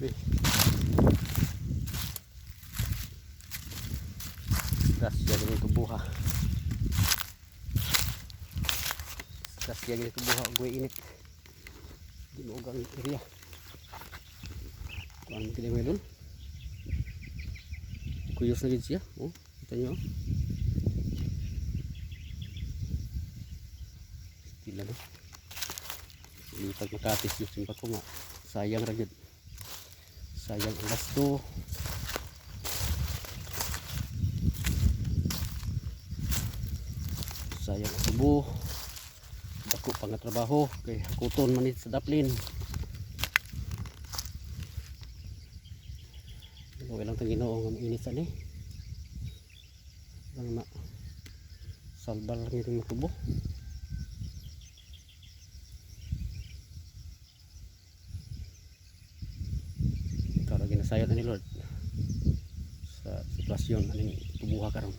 Eh. Grasya ganyan tubuha. Grasya ganyan tubuha. Ugoy init. Di mo ugang area. Kuan mo kini mga idol. Kuyos na gid siya. Oh, kita nyo. Oh. Stila no. Lipag makatis yung simpa ko nga. Sayang ra gyud. Sayang ang gasto. Sayang ang tubo. Dako pa nga trabaho kay hakuton man ni sa daplin. Okay lang tang Ginoo nga mainit sa ni. Lang ma salba lang itong tubo. Karo ginasayod na ni Lord sa sitwasyon aning tubuha karon.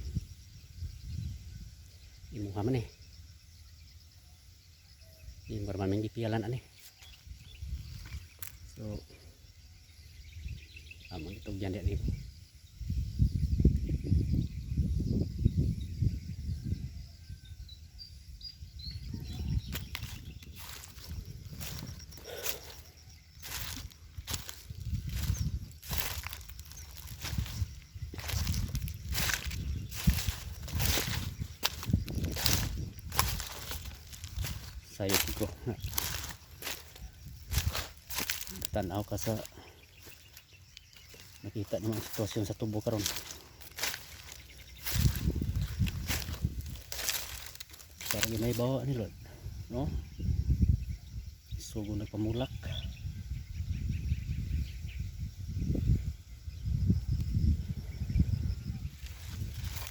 Imuha man eh. Imo ra man gipiyalan ani. So among itugyan diyan nimo. Sayod ko. Tanaw ka sa nakita naman ang sitwasyon sa tubo karon. Para may bawa ni Lord, no? Sugo nagpamulak.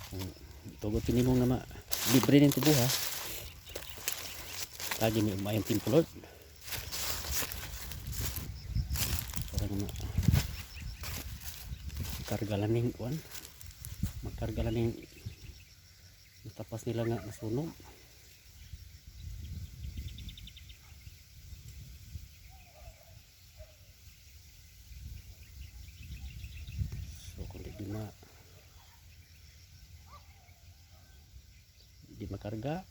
Kung tugot kini mo nga ma libre ning tubo ha. Lagi may umayong timpo Lord. Para nga ma karga lang ning kuan. Makarga lang ning natapas nila nga nasunog. So kung di makarga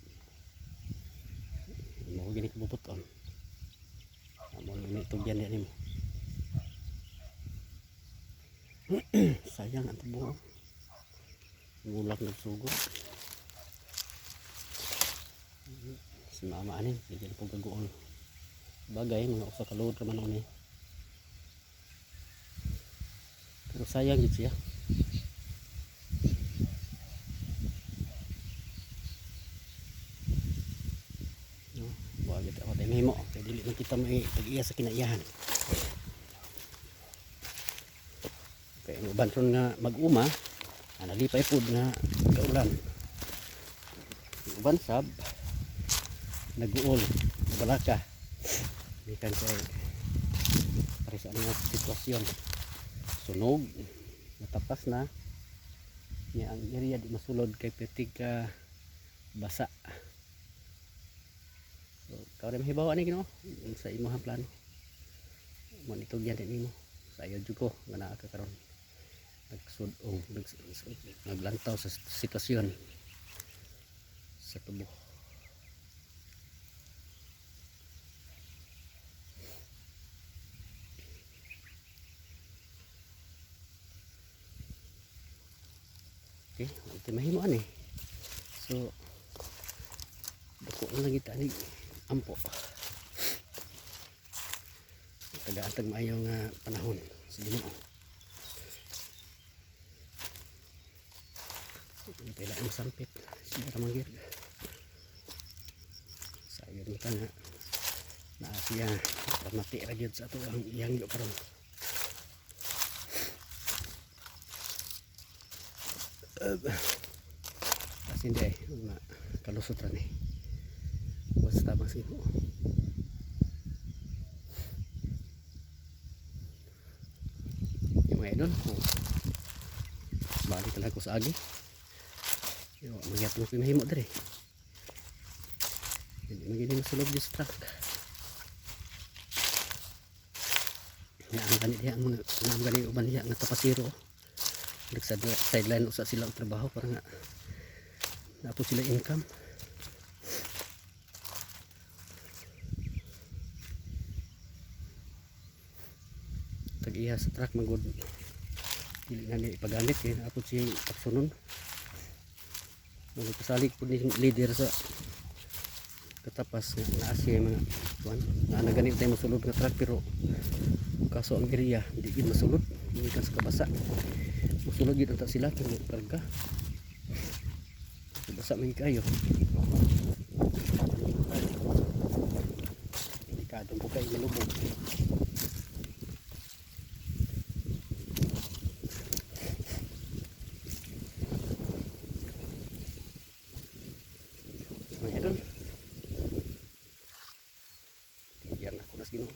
mo gini kabubuton. Amo ni itugyan diyan nimo. Sayang ang tubo. Ngulak nagsugo. Si mama ani, sige na po gaguol. Bagay, mga usa ka load raman ni. Pero sayang gid siya. No, bagay ako tayo mahimo. Kaya dili man kita may tag-iya sa kinaiyahan. Kaya ang uban ron nga mag-uma, nalipay pod nga kaulan. Ang uban sab nag-uol, balaka. Gikan kay pare sa anong sitwasyon. Sunog, natapas na. Nya ang area di masulod kay pertig ka basa. So, ikaw rin mahibaw ani Ginoo sa imong plano. Mo nitugyan din nimo. Sayo jud ko nga naa ka karon. Nagsud-ong, naglantaw sa sitwasyon sa tubo. Okay, ito mahimo ani. So dako na lang kita ani ampo. Tagaan tag maayo nga panahon sa Ginoo. Pila ang sampit siya ramang gyud. Sayon ta nga naa siya pamati ra gyud sa ato ang iyang yo karon. Kasi hindi eh, ma kalusot ra ni. Basta tabang sa Ginoo. Yung mga idol, kung balik lang ko sa agi. Yo, magyapon ko yung mahimo diri. Hindi magiging masulog yung sa truck. Naa gani diha ang mga naa gani uban diha nga tapasero. Nag sideline usa sila og trabaho para nga naa po sila income. Tag-iya sa truck magud dili na niya ipagamit kay naa po siya taksunon. Nagpasalig po ni leader sa katapas nga naa siya mga kuan naa na gani tayo mosulod nga truck, pero kaso ang area hindi gid masulod gikan sa kabasa. Mosulod gid unta sila kay karga. Basa man kayo. Delikado po kayo malubog. Mga idol. Yan ako nas Ginoo.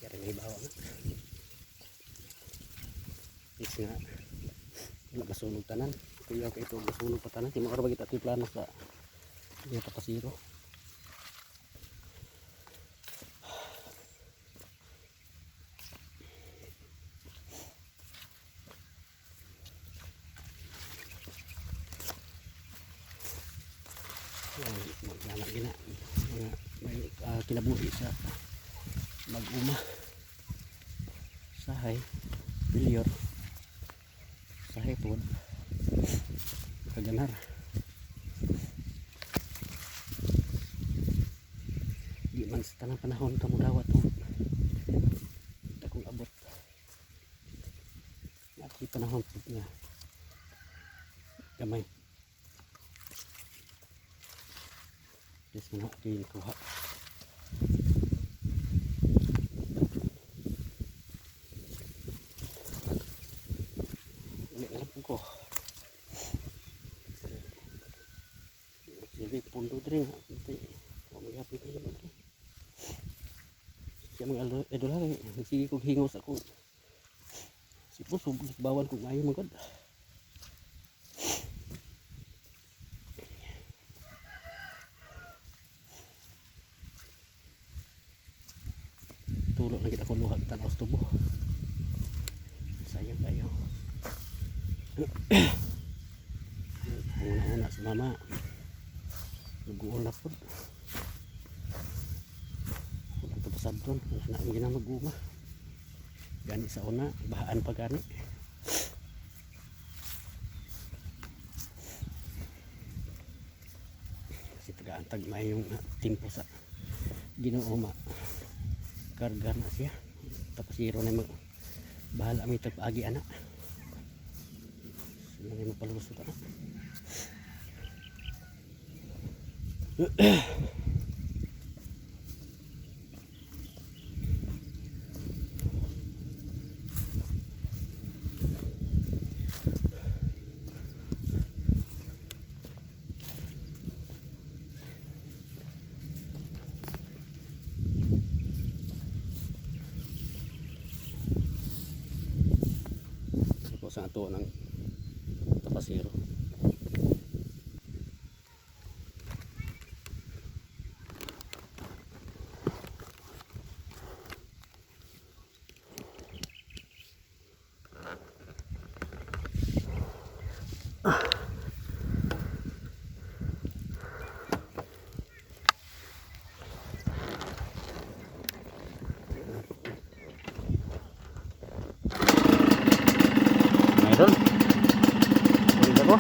Yari may bawa na. Is nga wala masunog tanan. Kuya kay ito masunog pa tanan. Di mo ba kita plano sa iya tapasiro. Mga gina mga may kinabuhi sa mag-uma, sahay bilyor, sahay pod kaganar. Di man sa tanang panahon ka mudawat og dakong abot. At di panahon pud nga gamay. Yes, mga aking kuha. Uli na lang po ko. Sige, pundo diri nga. Hindi, wa magyapon kayo diri. Siya mga idol ha, sige kog hingos ako. Si puso, bawan kog maayo man gud. Tulo na kita ko luha tanaw sa tubo. Sayang kayo. Una-una sa mama. Luguon na pod. Walang tapasad doon. Wala na ang ginamag-uma. Gani sa una, bahaan pa gani. Kasi taga-antag may yung timpo sa Ginoo ma karga na siya. Tapos hero na mag bahala may tagpaagi anak. Sila na mapalusot anak. Ito sa ato ng tapasero. Meron. Ulit ako.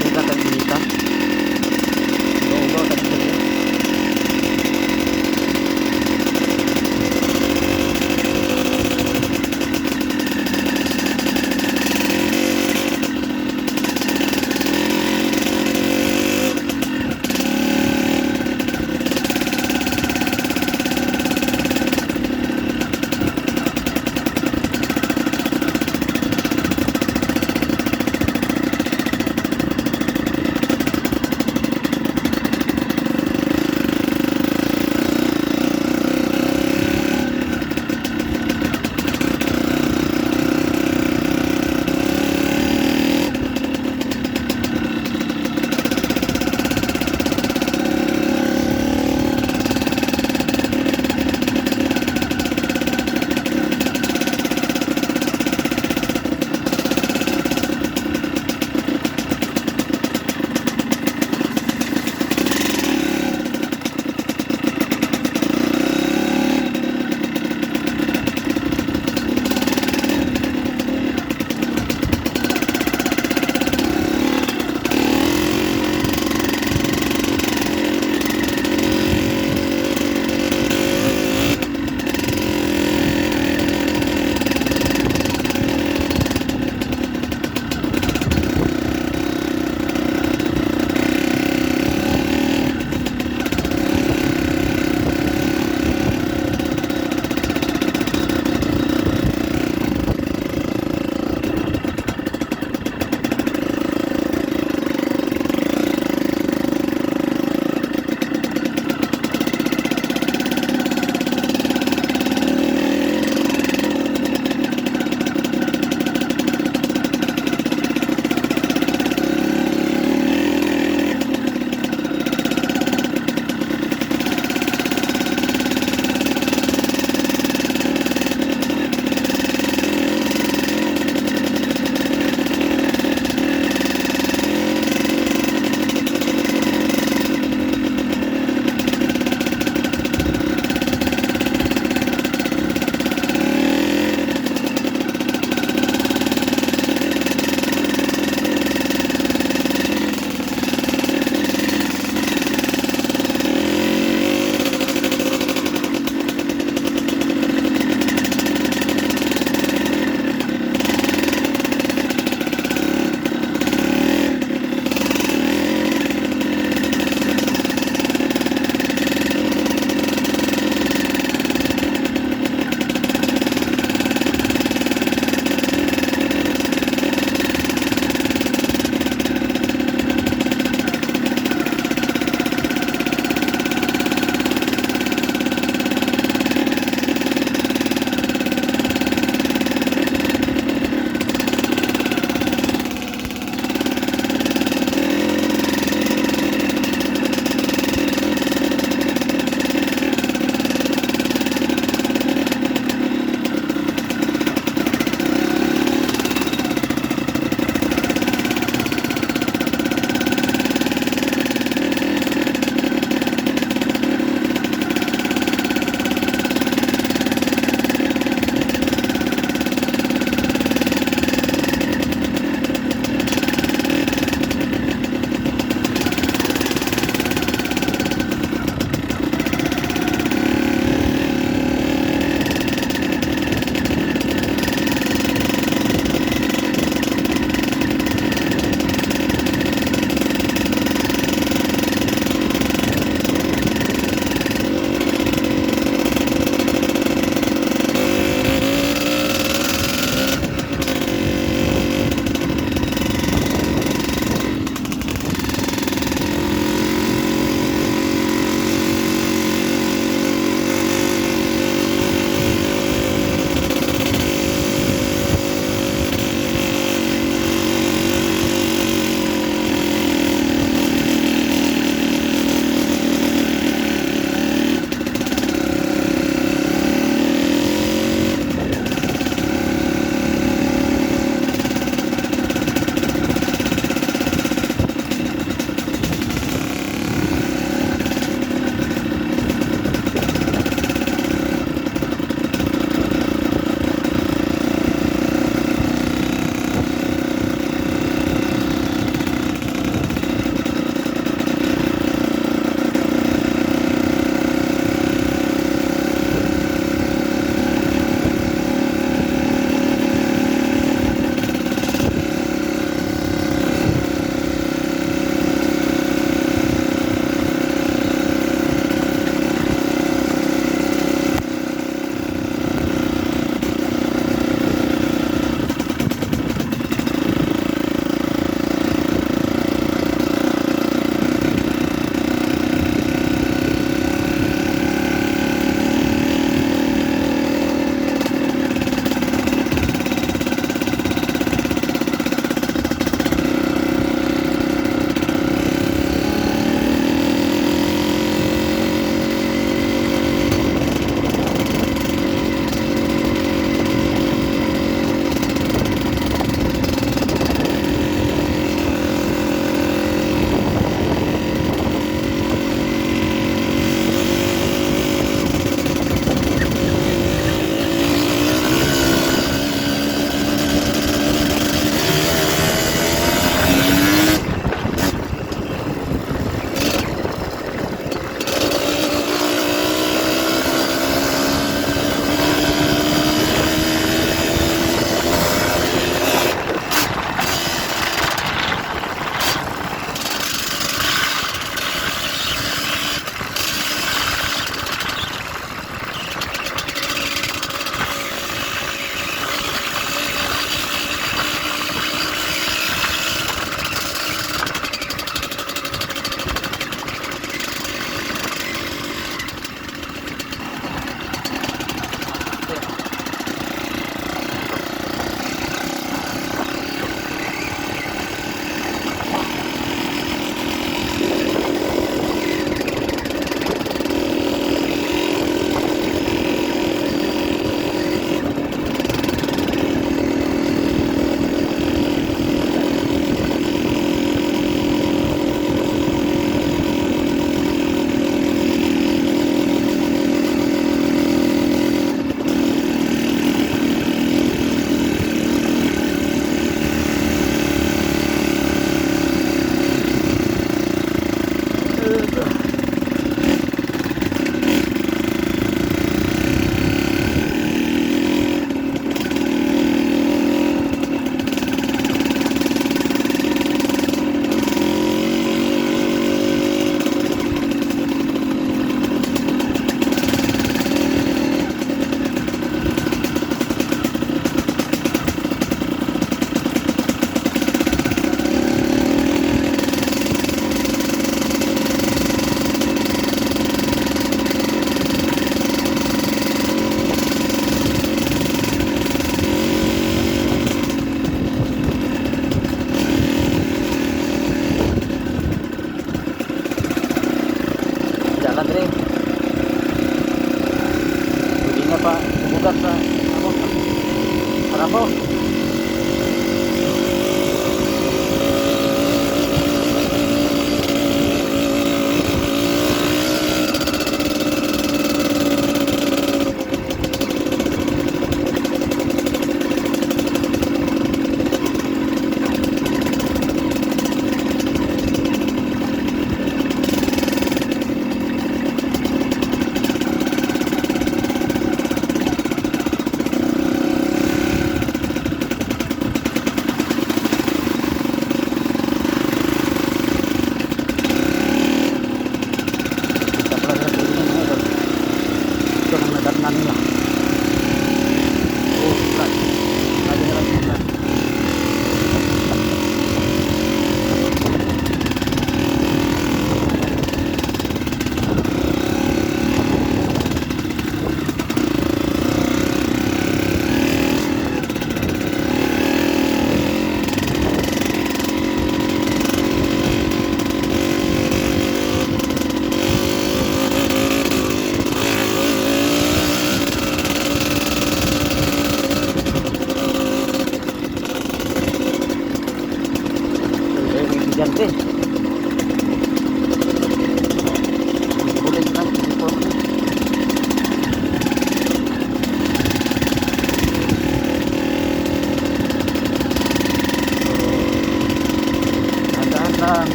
Kita tag-inita.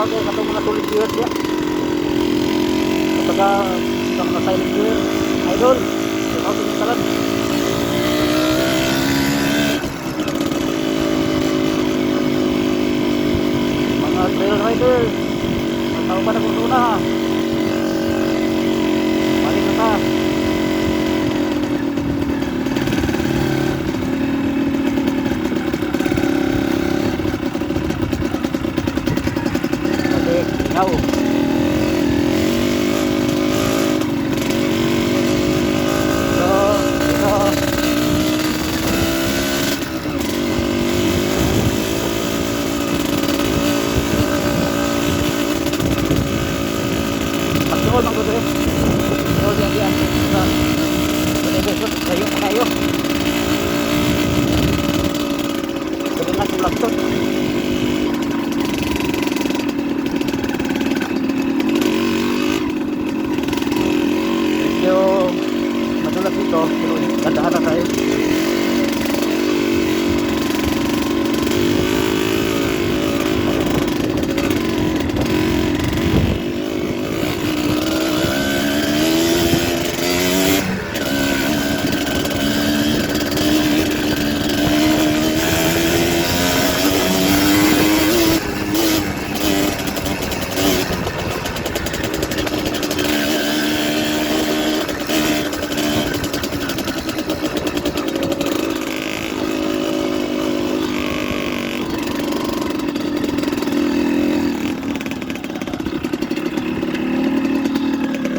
Out kay katong mga solid viewers ya. Kapag sa mga silent viewer, idol, shout out sa tanan. Mga trail riders, mga tao pa na kung una ha. Balik na ta. Balik, ingaw. So, ito. Pagtuon ang gusto eh. So, diyan diyan. Sa, kayo, kayo. Dali na kung laptop. Medyo madulas dito, pero dandahan na tayo.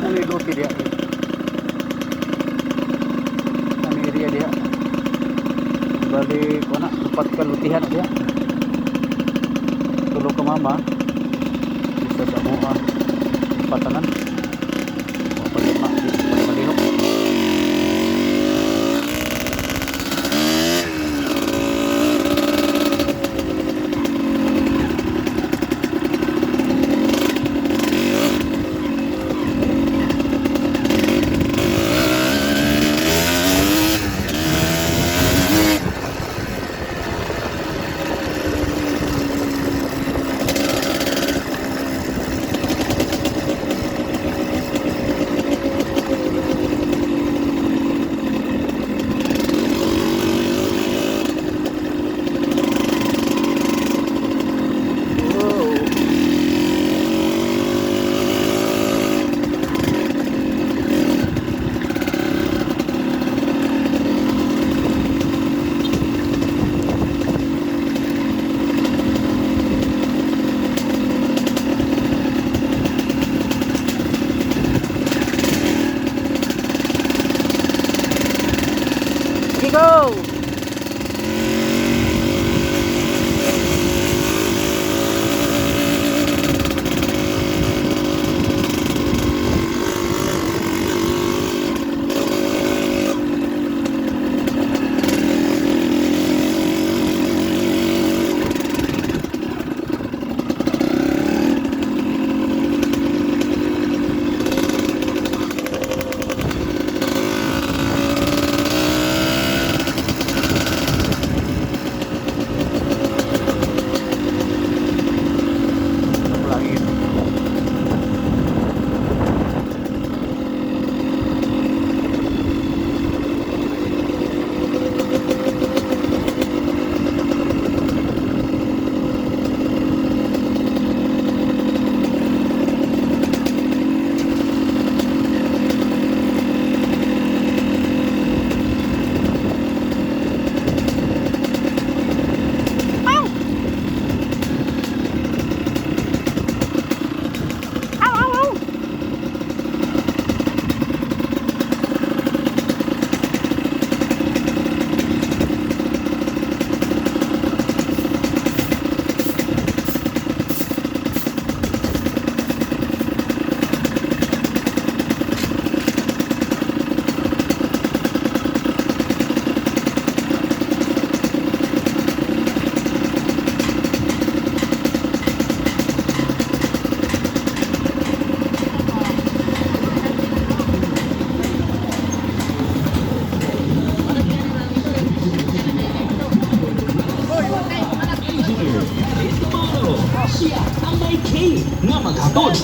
Ano yung luti diya? Ano area diya? Bali, kuha na, upat ka lutihan na diya. Tulo ka mama. Isa sa mua. Patanan. O, pag pag malihok.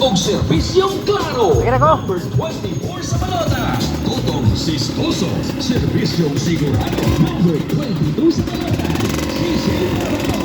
Og serbisyong klaro. Sige na ko. Number 24 sa balota. Tutong Sistoso. Serbisyong sigurado. Number 22 sa balota. Cecil Bravo.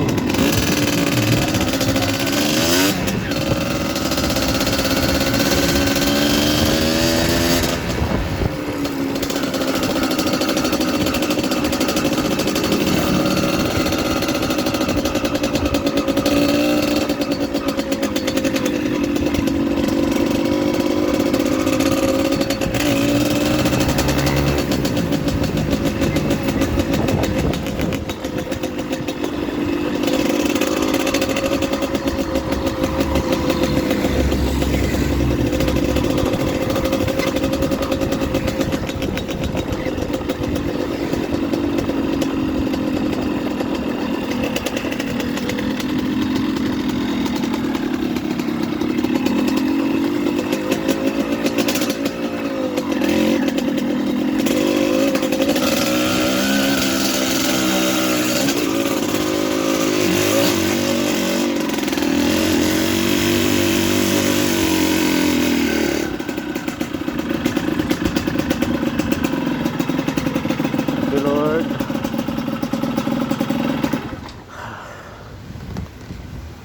Thank you, Lord.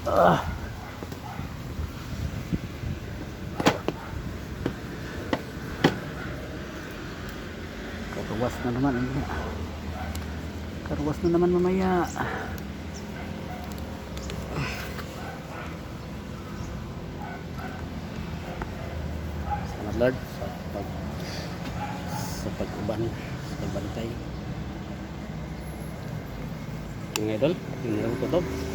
Ah. Karwas na naman ano. Karwas na naman mamaya. Salamat, Lord, sa pag-uban, sa pagbantay. Mga idol, yung meron ko to.